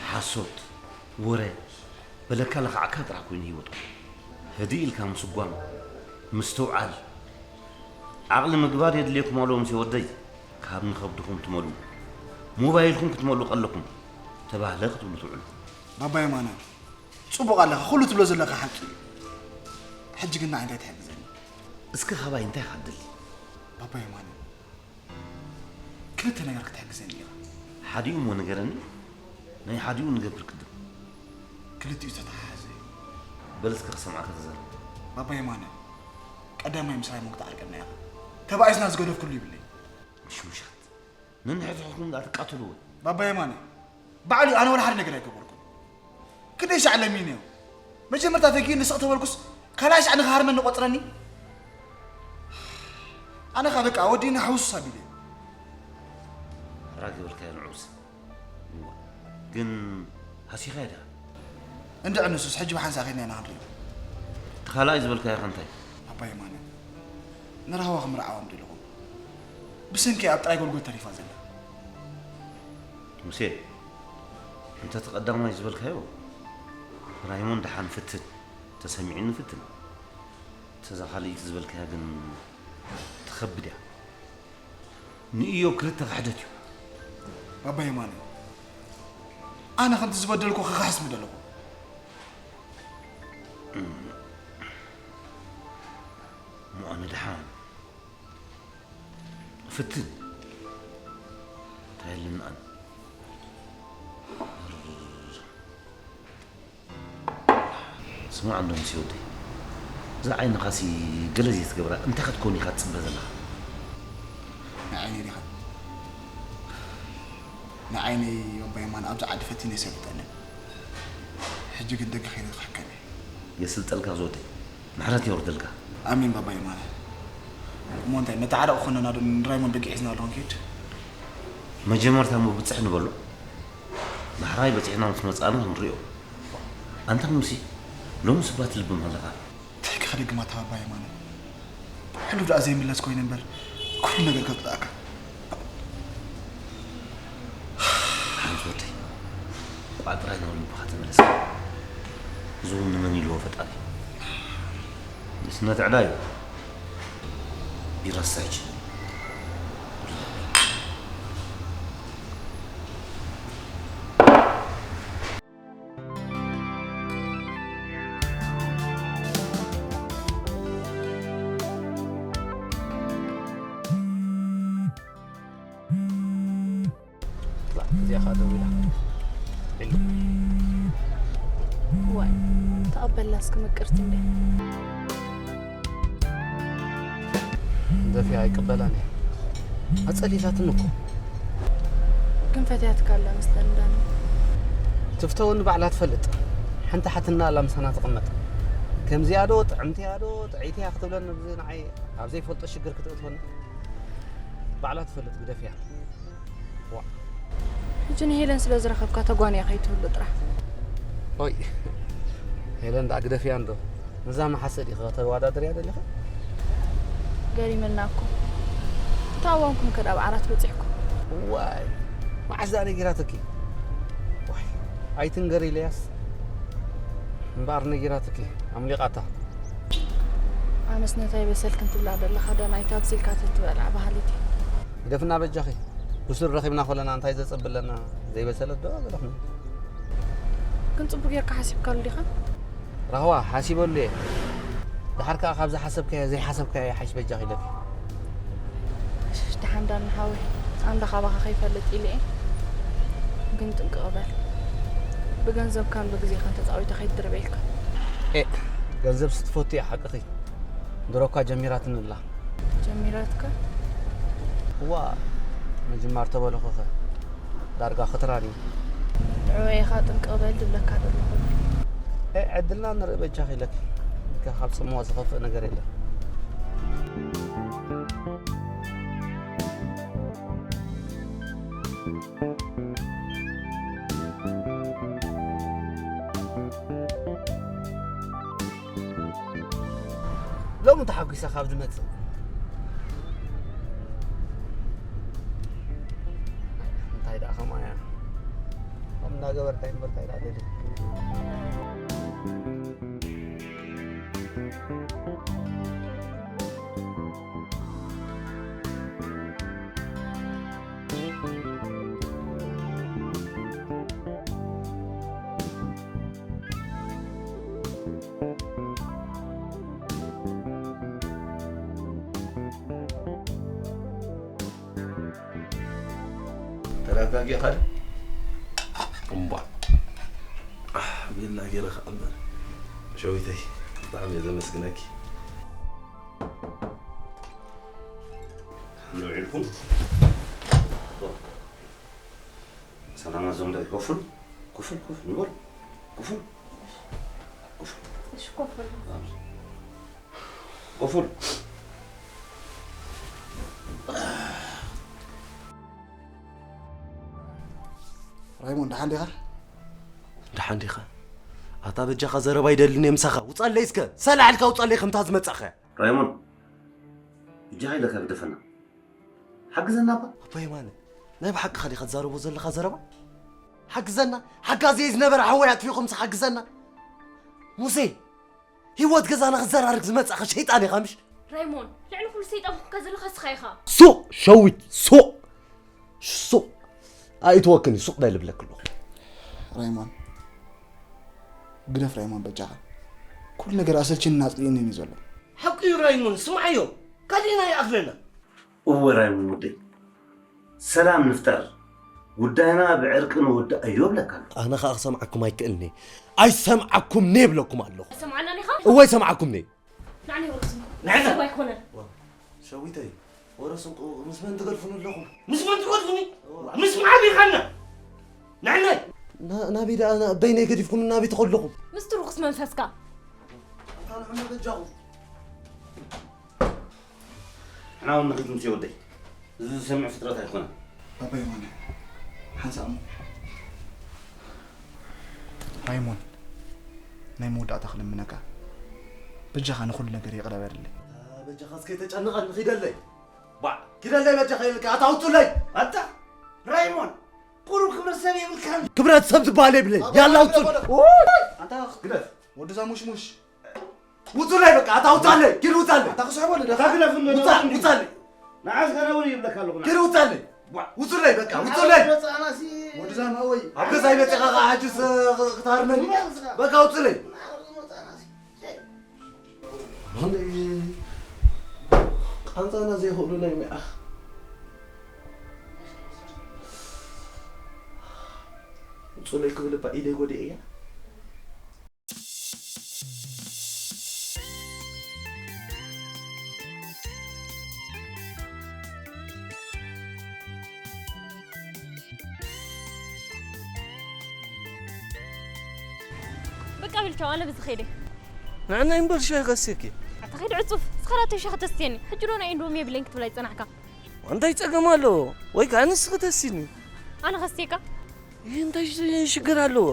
ሓሶት፣ ወረ፣ በለካ ለኻዕካ ጥራሕ ኮይኑ ህይወትኩም። ህድእ ኢልካ ምስጓም፣ ምስትውዓል፣ ዓቕሊ ምግባር የድልየኩም ኣሎ ሙሴ ወደይ። ካብ ንኸብድኹም ትመልኡ፣ ሞባይልኩም ክትመልኡ ከለኩም ተባህለ ክትብሉ ትውዕሉ። ባባ የማነ፣ ጽቡቕ ኣለኻ፣ ኩሉ ትብሎ ዘለኻ ሓቂ እዩ። ሕጂ ግን ንዓይ እንታይ ትሕግዘኒ? እስኪ ካባይ እንታይ ኢኻ ትደሊ? ባባ የማነ፣ ክልተ ነገር ክትሕግዘኒ ኢኻ። ሓዲኡ እሞ ንገረኒ፣ ናይ ሓዲኡ ንገብር ቅድም። ክልቲኡ ዝተተሓሓዘ እዩ። በል እስኪ ክሰምዓካ ተዛረብ። ባባ የማነ፣ ቀዳማይ ምስ ራይሞን ክትዓርቀና ኢኻ። ተባኢስና ዝገደፍኩሉ ይብለይ። ምሽሙሻት፣ ነንሕድሕድኩም ደኣ ትቃተልዎ። ባባ የማነ፣ ባዕሉ ኣነ ወላ ሓደ ነገር ኣይገበርኩን። ክንደይ ሻዕ ለሚነዮ። መጀመርታ ተጊኡ ንስቕ ተበልኩስ ካልኣይ ሻዕ ንኽሃርመኒ ቆጽረኒ። ኣነ ኸኣ በቃ ወዲእና ሕውስ ኣቢለ። ሕራግ ዝበልካዮ ንዑስ። እዋ፣ ግን ሃሲኻዮ ዲኻ? እንድዒ ንሱስ ሕጂ ብሓንሳእ ኸይድና ኢና ክንሪኦ። እቲ ካልኣይ ዝበልካዮ ኸ እንታይ? ኣባ የማነ፣ ንራህዋ ክምርዓዋ ምደለኹ። ብሰንኪ ኣብ ጥራይ ጎልጎል ተሪፋ ዘላ። ሙሴ፣ እንተ እቲ ቀዳማይ ዝበልካዮ፣ ራይሞን ደሓን ፍትን፣ ተሰሚዑኒ ፍትን። እተዛ ካልኣይቲ ዝበልካያ ግን ትኸብድ እያ። ንእዮብ ክልተ ክሕደት እዩ። ባባ የማነ፣ ኣነ ከምቲ ዝበደልኩ ክኽሕስ ምደለኹ። እሞ ኣነ ደሓን ፍትን እንታይ ኣለና ኣነ። ስማዕ እንዶ ሙሴ ወደይ፣ እዛ ዓይንኻሲ ገለ ዘይትገብራ እንታይ ክትከውን ኢኻ ትጽበ ዘለኻ? ንዓይነይ ዲኻ? ንዓይነይ ኣባ የማነ ኣብዚ ዓዲ ፈቲነ ኣይሰልጠንን። ሕጂ ግን ደገ ከይደ ክሕከም እየ። የስልጠልካ ዝወደይ፣ ምሕረት የውርደልካ። ኣሜን ባባ የማነ። እሞ እንታይ መተዓረቂ ኮነና ዶ ንራይሞን ደገ ሒዝና ኣሎ ክንከይድ? መጀመርታ እሞ ብፅሕ ንበሎ። ዳሕራይ በፂሕና ምስ መፃእና ክንሪኦ። ኣንታ ሙሲ፣ ሎሚ ስባት ልብም ኣለኻ። እንታይ ከደግማ ተባባየ ማለት? ሕሉፍ ደኣ ዘይምለስ ኮይነ እምበር ኩሉ ነገር ከጥፍኣካ። ሓንቲ ወደይ፣ ቋዕ ጥራይ ናብ ልብኻ ተመለስካ። እዚ እውን ንመን ኢልዎ ፈጣሪ። ንስነት ዕዳ እዩ። ይረሳች። እዚኣ ኸዓ ደው ኢላ። ዒሉ። ዋይ ተቐበላ እስኪ ምቅርቲ እንዴ። ደፊኣ ኣይቅበላን እያ። ኣጸሊላትኒ እኮ። ግን ፈትያትካ ኣላ መስለኒ ዳኒ። ትፍተወኒ ባዕላ ትፈልጥ። ሓንቲ ሓትና ኣላ ምሳና ትቕመጥ። ከምዚኣ ዶ ጥዕምቲ እያ ዶ ጥዕይቲ እያ ክትብለኒ ኣብዚ ንዓይ ኣብ ዘይፈልጦ ሽግር ክትእትወኒ። ባዕላ ትፈልጥ ግደፍያ። ዋ። ሕጂ ንሄለን ስለ ዝረኸብካ ተጓንያ ከይትህሉ ጥራሕ። ኦይ ሄለን ደኣ ግደፍያ እንዶ። ነዛ መሓሰ ዲኺ ከተወዳድርያ ደሊኺ? ገሪመና እኮ። እንታይ እዋንኩም ከ ኣብ ዓራት በጺሕኩም? ዋይ፣ መዓስ ደኣ ነጊራትኪ? ዋይ፣ ኣይትንገሪ ኢለያስ። እምበኣር ነጊራትኪ፣ ኣምሊቓታ። ኣነስ ነታይ በሰልክን ትብላ ዘለኻ ደናይታ ኣብዚልካ ተትበልዓ በሃሊት እየ። ግደፍና በጃኺ። ብሱር ረኺብና ኮለና እንታይ ዘጸብለና? ዘይበሰለት ዶ ገለኹም? ግን ጽቡቅ ጌርካ ሓሲብካሉ ዲኻ? ራህዋ ሓሲበሉ እየ። ደሓር ከኣ ካብ ዝሓሰብካዮ ዘይሓሰብካዮ ይሓይሽ በጃኺ ኢለኪ። እሽ፣ ደሓን ዳኒ ሓወይ፣ ኣንዳ ካባኻ ከይፈልጥ ኢለ እየ። ግን ጥንቅቕ በል። ብገንዘብካን ብግዜኻን ተጻዊተ ከይትድርበየልካ። ኤ፣ ገንዘብ ስትፈቱ እያ ሓቅኺ። ድሮ እኳ ጀሚራትኒ ኣላ። ጀሚራትካ? እዋ፣ ምጅማር ተበልኹኸ ዳርጋ ክትራን እዩ። ንዕወ ኢኻ ጥንቅቕ በል ዝብለካ ዘለኹ። ኤ፣ ዕድልና ንርኢ በጃኺ ኢለኪ። ካብ ጽምዋ ዝኸፍእ ነገር የለን። ሎሚ ተሓጒሰ ካብ ዝመጽእ እንታይ ደኣ ከማያ ከም እናገበርካ ይንበርካ ኢላ ደሊ ተረጋጊኻ ዶ? እምቧ። ኣህ፣ ቤላ ገይረ ከኣ እምበር። ሸዊተይ፣ ብጣዕሚ እየ ዘመስግነኪ። ንውዒልኩም? ሰላም ኣዞም ዳይ ኮፍሉ፣ ኮፍሉ፣ ኮፍሉ፣ ንበሉ። ኮፍሉ፣ ኮፍሉ። እሺ፣ ኮፍሉ። ኮፍሉ። ራይሞን፣ ደሓን ዲኻ? ደሓን ዲኻ? ኣታ በጃኻ ዘረባ ይደልን እየ ምሳኻ። ውጻለይ እስከ። ሰላዕ ኢልካ ውጻለይ ከምታ ዝመጻኸ። ራይሞን፣ እጃኻ ኢለካ ግደፈና። ሓግዘና እባ። ኣባ የማነ፣ ናይ ብሓቅኻ ዲኻ ትዛረቦ ዘለኻ ዘረባ? ሓግዘና? ሓጋዚ ዝነበረ ሓወይ ኣጥፊእኹምስ ሓግዘና? ሙሴ፣ ህይወት ገዛና ክዘራርግ ዝመጻኻ ሸይጣን ኢኻ ምሽ? ራይሞን፣ ልዕሊ ኩሉ ሰይጣን ኮንካ ዘለኻ እስኻ ኢኻ። ሱቕ ሸዊት፣ ሱቕ! ሱቕ! ኣይትወክኒ፣ ሱቕ በል እብለኪ ኣለኹ። ራይሞን፣ ግደፍ ራይሞን በጃኻ። ኩሉ ነገር ኣሰልችንን ኣጽሊእንን እዩ ዘሎ። ሓቁ እዩ ራይሞን፣ ስምዓዮ። ካሊእና ይኣኽለና። እወ ራይሞን ወደይ፣ ሰላም ንፍጠር፣ ጉዳይና ብዕርቂ ንወድኣዮ እብለካ ኣለኹ። ኣነ ኸኣ ክሰምዓኩም ኣይክእልኒ። ኣይሰምዓኩምኒ እብለኩም ኣለኹ። ሰምዓና ዲኻ? እወ ኣይሰምዓኩምኒ። ንዓና ይወርስን ንዓና። ሰብ ኣይኮነን። ሸዊተይ፣ ወረስ እንቁ ምስ መን ትገድፉኒ ኣለኹም? ምስ መን ትወድኒ? ምስ መዓብ ኢኻና? ንዓናይ? ና- ናበይ ደኣ ና- በይነይ ገዲፍኩም ናበይ ትኸዱ ኣለኹም? ምስቲ ርኹስ መንፈስካ። ኣታ ንዕና በጃኹም። ንሕና እውን ንኺድ ምስ ወደይ። እዚ ዝሰምዕ ፍጥረት ኣይኮነን። ባባ የማነ፣ ሓንሳእ እሞ። ራይሞን፣ ናይ መወዳእታ ክልምነካ። በጃኻ ንኹሉ ነገር ይቕረ በለለይ። በጃኻ እስከ ተጨንቐኒ፣ ኺደለይ። ባዕ፣ ኪደለይ በጃኻ ኢልካ፣ ኣታ ውጹለይ። ኣታ ራይሞን፣ ቁሩብ ክብረት ሰብ የብልካን። ክብረት ሰብ ዝበሃል የብለይ። ያላ ውጹል። ኣታ ግደፍ። ወዲ እዛ ሙሽሙሽ። ውጹለይ በቃ፣ ኣታ ውጻለይ፣ ኪድ ውጻለይ። ኣታ ክስዕቦ ልደ። ኣታ ግደፍ እንዶ ውጻ-፣ ውጻለይ። ንዓስ ገና እውን ይብለካ ኣለኹ። ኪድ ውጻለይ። ዋ። ውጹለይ በቃ፣ ውጹለይ። መጻናሲ። ወዲ እዛ ማወይ። ኣብ ገዛይ መጺኻ ኸዓ ሕጅስ፣ እ፣ ኽ-፣ ክትሃርመኒ። በቃ ውጹለይ። ቃንዛና ዘይኽእሉ ናይ ሚዓኽ። ውጹለይ ክብል እባ ኢደይ ጎዲኤያ። በቃ በል ቻው፣ ኣነ በዚ ኸይደ። ንዓናይ እምበር ሻሂ ከስየኪ። ኣታ ኸይድ ዕጹፍ፣ እስኻ ዶ ሻሂ ተስትየኒ? ሕጂ ዶ ናይ ኢንዶሚ የብለይን ክትብላይ ጸናሕካ? እንታይ ጸገም ኣለዎ? ወይ ከኣ ንስኺ ተስይኒ። ኣነ ከስትየካ? ይህ እንታይ ሽ-፣ ሽግር ኣለዎ?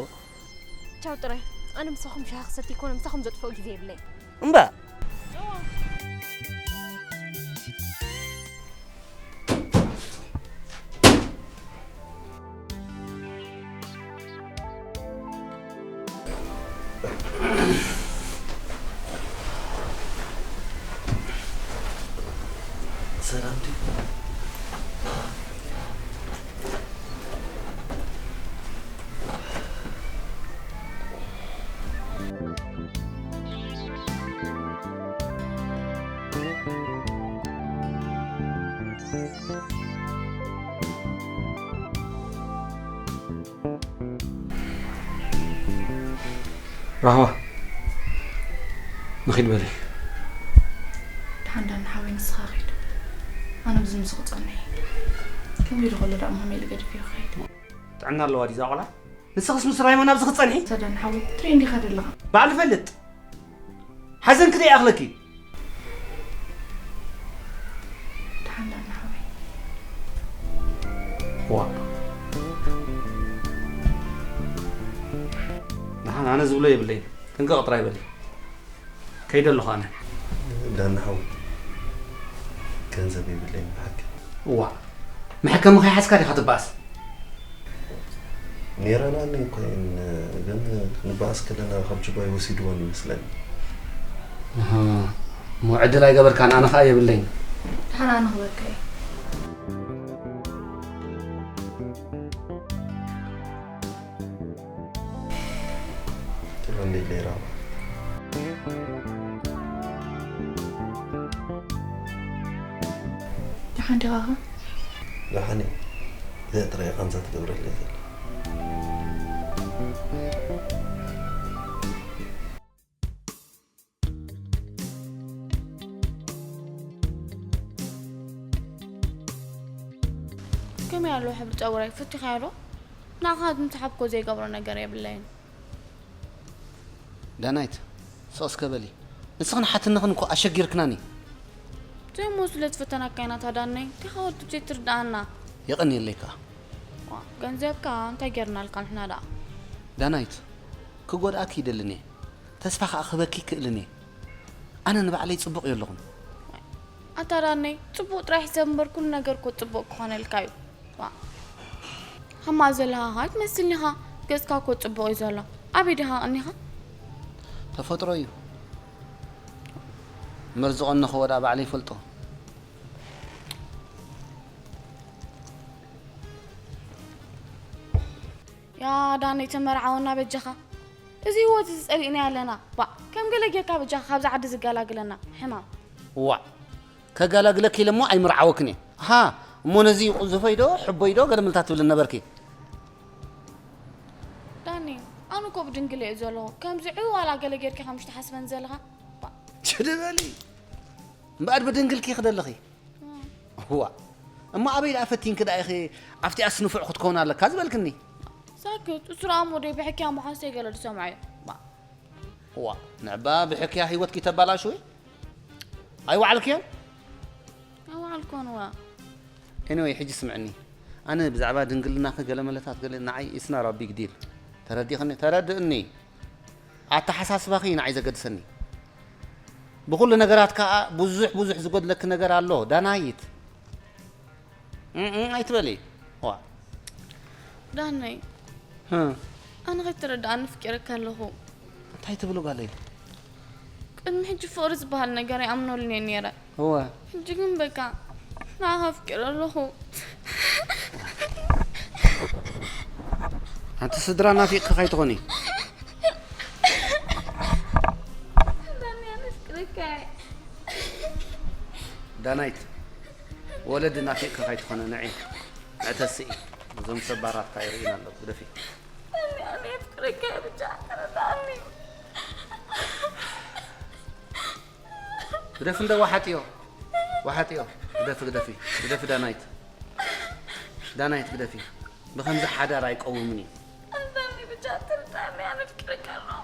ቻው ጥራይ። ኣነ ምሳኹም ሻሂ ክሰቲ ይኮነ፣ ምሳኹም ዘጥፍኦ ግዜ የብለይ። እምባ። እዋ። ሰላም ድዩ? ራህዋ፣ ንኺድ በሊ። ደሓን ዳኒ ሓወይ፣ ንስኻ ኺድ። ኣነ ብዚ ምስ ክጸንሕ። ከምኡ ኢሉ ከሎ ደኣ መሃመ ኢሉ ገዲፈዮ ክኸይድ። ጥዕና ኣለዋ ድዩ እዛ ቆልዓ? ንስኽስ ምስ ራይሞን ኣብዚ ክትጸንሒ? ኣታ ዳኒ ሓወይ፣ ትርኢ እንዲኻ ዘለኻ። ባዕሉ ፈልጥ። ሓዘንኪ ደይኣኽለኪ። ደሓን ዳኒ ሓወይ። ዋ። ደሓን፣ ኣነ ዝብሎ የብለይን። ጥንቅቕ ጥራይ በሊ። ከይደ ኣለኹ ኣነ። ዳኒ ሓወይ፣ ገንዘብ የብለይን ብሓቂ። እዋ፣ መሐከሚ ከይሓዝካ ዲኻ ትበኣስ? ነይረናኒ እኮ እየን፣ ግን ክንበኣስ ከለና ካብ ጅባይ ወሲድወን ይመስለኒ። ኣሃ፣ እሞ ዕድል ኣይገበርካን፣ ኣነ ኸኣ የብለይን። ደሓን ኣነ ክበካ እየ። ትብለኒ ኢለ ራማ። ደሓን ዲኻ ኸ? ደሓን እየ። እዚኣ ጥራይ እያ ቃንዛ ትገብረለይ ዘላ። ከመይ ኣሎ ሕብሪ ጸጉረይ? ፈቲኻዮ ዶ? ንዓኻ ዝምስሓብ እኮ ዘይገብሮ ነገር የብለይን። ዳናይት፣ ስቕ እስከ በሊ። ንስኽን ሓትንኽን እኮ ኣሸጊርክናኒ። ዘይ እሞ ስለ ዝፈተናካ ኢና ታዳነይ። እንታይ ወዲ ዘይትርድኣና? የቐንየለይ ከኣ። ዋ፣ ገንዘብካ እንታይ ጌርናልካ ንሕና ደኣ? ዳናይት፣ ክጎድኣኪ ይደልን እየ። ተስፋ ከኣ ክህበኪ ይክእልን እየ። ኣነ ንባዕለይ ጽቡቕ እየ ኣለኹን። ኣታ ዳነይ፣ ጽቡቕ ጥራሕ ሰብ እምበር ኩሉ ነገር እኮ ጽቡቕ ክኾነልካ እዩ። ዋ። ሃማ ዘለኻ ኸኣ ትመስል ኢኻ። ገጽካ እኮ ጽቡቕ እዩ ዘሎ። ኣበይ ዲኻ ቀኒኻ? ተፈጥሮ እዩ። መርዚ ቀነኽዎ ደኣ ባዕለይ ይፈልጦ። ያ ዳነይ ተመርዓወና በጃኻ። እዚ ህይወት እዚ ጸሊእናዮ ኣለና። ባእ፣ ከም ገለ ጌርካ በጃኻ ካብዛ ዓዲ ዝገላግለና ሕማም። ዋእ፣ ከገላግለኪ ኢለ እሞ ኣይምርዓወክን እየ። ሃ፣ እሞ ነዚ ቁንዝፎይ ዶ፣ ሕቦይ ዶ፣ ገለ ምልታት ትብልን ነበርኪ። ዳኒ፣ ኣነ እኮ ብድንግል እየ ዘለኹ። ከምዚ ዕው ዋላ ገለ ጌርኪ ከም ዝትሓስበን ዘለኻ። ባእ። ችዲ በሊ። እምበኣር ብድንግልኪ ክደለኺ። እዋ። እሞ ኣበይ ደኣ ፈቲንኪ ደኣ ኢኺ ኣብቲኣስ ንፉዕ ክትከውን ኣለካ ዝበልክኒ? ሳክት፣ እሱ ደኣ እሞ ደይ ብሕክያ መሓዝተይ ገለ ዝሰምዖ እዩ። ባ። እዋ፣ ንዕባ ብሕክያ ህይወትኪ ተባላሽዊ? ኣይወዓልክዮን? ኣይወዓልኮን እዋ። ኤኒወይ፣ ሕጂ ስምዕኒ። ኣነ ብዛዕባ ድንግልናኺ ገለ መለታት ገለ ንዓይ it's not a big deal። ተረዲኽኒ? ተረድእኒ። ኣተሓሳስባኺ እዩ ንዓይ ዘገድሰኒ። ብኹሉ ነገራት ከኣ ብዙሕ ብዙሕ ዝጎድለኪ ነገር ኣሎ ዳናይት። እም እም ኣይትበሊ። ዋ። ዳነይ። ህ። ኣነ ከይተረድኣኒ ኣፍቂረካ ኣለኹ። እንታይ ትብሉ ጓለይ? ቅድሚ ሕጂ ፍቕሪ ዝበሃል ነገር ኣይኣምነሉን እየ ነይረ። እወ። ሕጂ ግን በቃ ንዓኻ ኣፍቂረ ኣለኹ። ኣንቲ ስድራ ናፊቕኪ ከይትኾኒ። ዳኒ፣ ኣነ ኣፍቅረካ እየ። ዳናይት፣ ወለዲ ናፊቕኪ ከይትኾነ ንዒ። ንዕተስኢ፣ እዞም ሰብ ባራትካ ይርእዩና ኣለዉ። ግደፊ። ዳኒ፣ ኣነ ኣፍቅረካ እየ፣ ብቻ ተረዳኣኒ። ግደፊ እንደ ዋሓጥዮ፣ ዋሓጥዮ። ግደፊ፣ ግደፊ፣ ግደፊ ዳናይት። ዳናይት ግደፊ። ብኸምዚ ሓዳር ኣይቀውምን እዩ። ኣንዳኒ ብቻ ትርዳኒ፣ ኣነ ኣፍቅረካ ኣለኹ።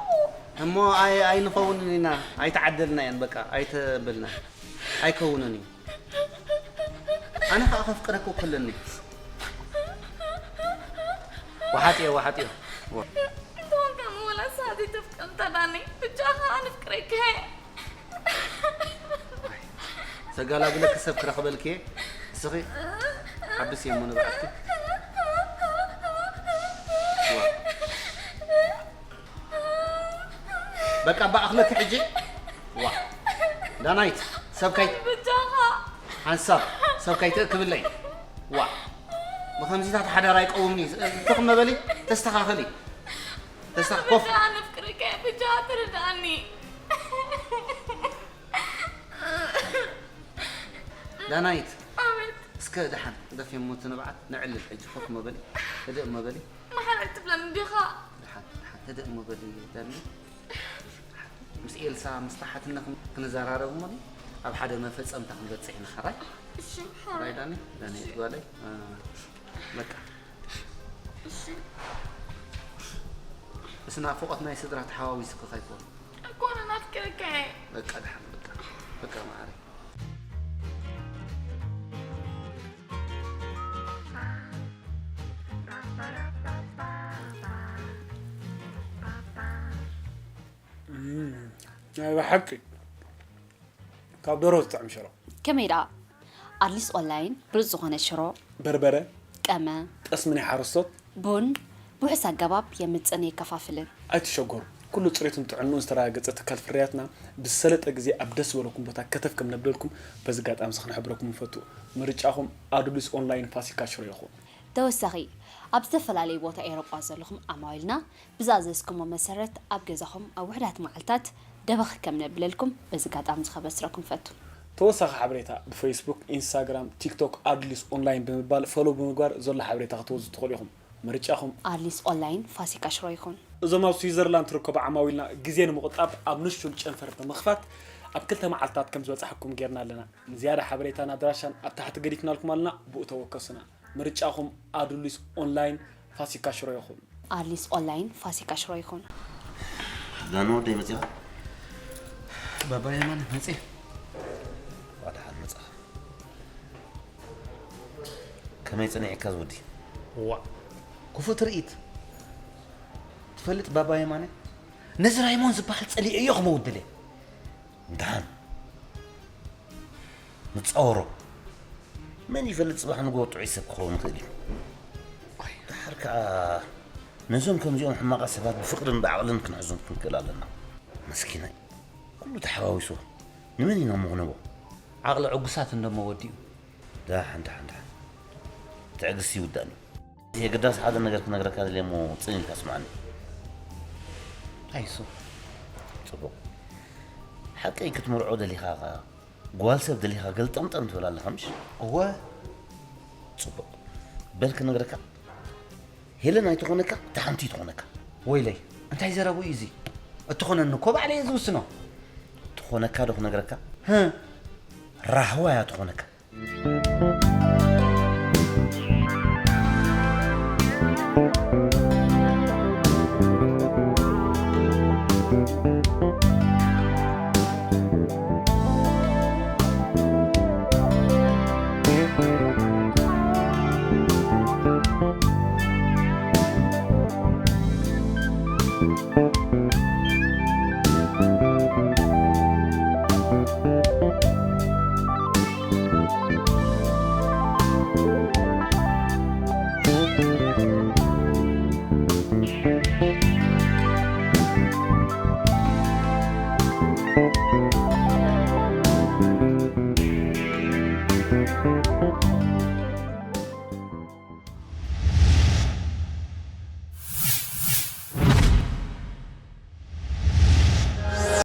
እሞ ኣይ-፣ ኣይንኸውንን ኢና፣ ኣይተዓደልናየን፣ በቃ፣ ኣይተበልና። ኣይከውንን እዩ። ኣነ ኸኣ ከፍቅረካ እኮ ኣለኒ። ዋሓጥዮ፣ ዋሓጥዮ። እንተኾንካ እሞ ወላ ንስኻ ዘይተፍቅር እንተ ዳኒ፣ ብቻኻ ኣነ ኣፍቅረካ እየ። ዘጋላግለኪ ሰብ ክረኽበልኪ እየ። ንስኺ ሓብስዮ እሞ ንብዓትኪ። ዋ። በቃ እባ ኣኽለኪ ሕጂ። ዋ። ዳናይት፣ ሰብ ከይ- ብጃኻ። ሓንሳብ ሰብ ከይትእክብለይ። ዋ፣ ብኸምዚታት ሓዳር ኣይቀውምኒ። ትኽመ በሊ፣ ተስተኻኸሊ። ተስተኻ-፣ ኮፍ። ብጃ ነፍቅርከ ብጃ ትርዳእኒ። ዳናይት፣ ኣቤት። እስከ ደሓን ግደፍዮ እሞ እቲ ንብዓት፣ ንዕልል ሕጂ። ኮፍ እሞ በሊ፣ ህድእ እሞ በሊ። ማሕረር ትብለኒ ዲኻ? ደሓን፣ ደሓን፣ ህድእ እሞ በሊ ዳኒ። ምስ ኤልሳ፣ ምስ ተሓትና ክን-፣ ክንዘራረብ እሞ ኣብ ሓደ መፈጸምታ ክንበጽሕ ኢና። ሕራይ? እሺ፣ ሕራይ ዳኒ፣ ዳኒ ጓለይ። እ፣ በቃ። እሺ። ምስ ናፍቖት ናይ ስድራ ተሓዋዊስኪ ከይኮን። ኣይኮነን፣ ኣፍቂረካ እየ። በቃ ደሓን፣ በቃ። በቃ መዓረይ። ናይ ብሓቂ ካብ ደሮ ዝጥዕም ሽሮ። ከመይ ደኣ? ኣድሊስ ኦንላይን ብሉጽ ዝኾነ ሽሮ፣ በርበረ፣ ቀመ፣ ጠስሚ ናይ ሓረስቶት። ቡን ብውሑስ ኣገባብ የምጽእን የከፋፍልን። ኣይትሸገሩ። ኩሉ ጽሬቱን ጥዕንኡን ዝተረጋገጸ ትካል ፍርያትና ብዝሰለጠ ግዜ ኣብ ደስ ዝበለኩም ቦታ ከተፍ ከም ነብለልኩም በዚ ኣጋጣሚ እዚ ክንሕብረኩም ንፈቱ። ምርጫኹም ኣዱሊስ ኦንላይን ፋሲካ ሽሮ ይኹን። ተወሳኺ፣ ኣብ ዝተፈላለየ ቦታ ኤውሮጳ ዘለኹም ዓማዊልና ብዝኣዘዝኩሞ መሰረት ኣብ ገዛኹም ኣብ ውሑዳት መዓልታት ደበኽ ከም ነብለልኩም በዚ ኣጋጣሚ እዚ ከበስረኩም ፈቱ። ተወሳኺ ሓበሬታ ብፌስቡክ፣ ኢንስታግራም፣ ቲክቶክ ኣዱሊስ ኦንላይን ብምባል ፎሎው ብምግባር ዘሎ ሓበሬታ ክትወስዱ ትኽእሉ ኢኹም። ምርጫኹም። ኣድሊስ ኦንላይን ፋሲካ ሽሮ ይኹን። እዞም ኣብ ስዊዘርላንድ ትርከቡ ዓማዊልና ግዜ ንምቑጣብ ኣብ ንሹል ጨንፈር ብምኽፋት ኣብ ክልተ መዓልታት ከም ዝበጻሕኩም ጌርና ኣለና። ንዝያዳ ሓበሬታን ኣድራሻን ኣብ ታሕቲ ገዲፍናልኩም ኣለና፣ ብኡ ተወከሱና። ምርጫኹም ኣዱሊስ ኦንላይን ፋሲካ ሽሮ ይኹን። ኣድሊስ ኦንላይን ፋሲካ ሽሮ ይኹን። ዳኑ ወደይ መጺኻ? ባባ የማነ መጺ። ዋድሓን መጻኻ። ከመይ ጸኒዕካ ዝወዲ? ዋ፣ ክፉእ ትርኢት። ትፈልጥ ባባ የማነ፣ ነዚ ራይሞን ዝበሃል ጸሊኤዮ ክመውት ድልየ። እንተሓን ንጻወሮ። መን ይፈልጥ ጽባሕ ንግሆ ጥዑይ ሰብ ክኸውን ይኽእል እዩ። ድሓር ከኣ ነዞም ከምዚኦም ሕማቓት ሰባት ብፍቕርን ብዓቕልን ክንሕዞም ክንክእል ኣለና። መስኪናይ፣ ኩሉ ተሓዋዊስዎ። ንመን ኢና እሞ ክነቦ? ዓቕሊ ዕጉሳት እንዶ እሞ ወዲኡ። ደሓን፣ ደሓን፣ ደሓን። ትዕግስቲ ይውዳእኒ። የግዳስ ሓደ ነገር ክነግረካ ደልየ እሞ ጽን ኢልካ ስምዓኒ። እንታይ እሱ? ጽቡቕ። ሓቀይ ክትምርዖ ደሊኻ ኸኣ ጓል ሰብ ደሊኻ ገልጠምጠም ትብል ኣለኻ ምሽ? እወ። ጽቡቕ። በል ክነግረካ። ሄለን ኣይትኾነካ፣ እታ ሓንቲ ትኾነካ። ወይለይ፣ እንታይ ዘረቡ እዩ እዚ? እትኾነኒ እኮ ባዕለይ እየ ዝውስኖ። ትኾነካ ዶ ክነግረካ? ህእ። ራህዋ እያ ትኾነካ።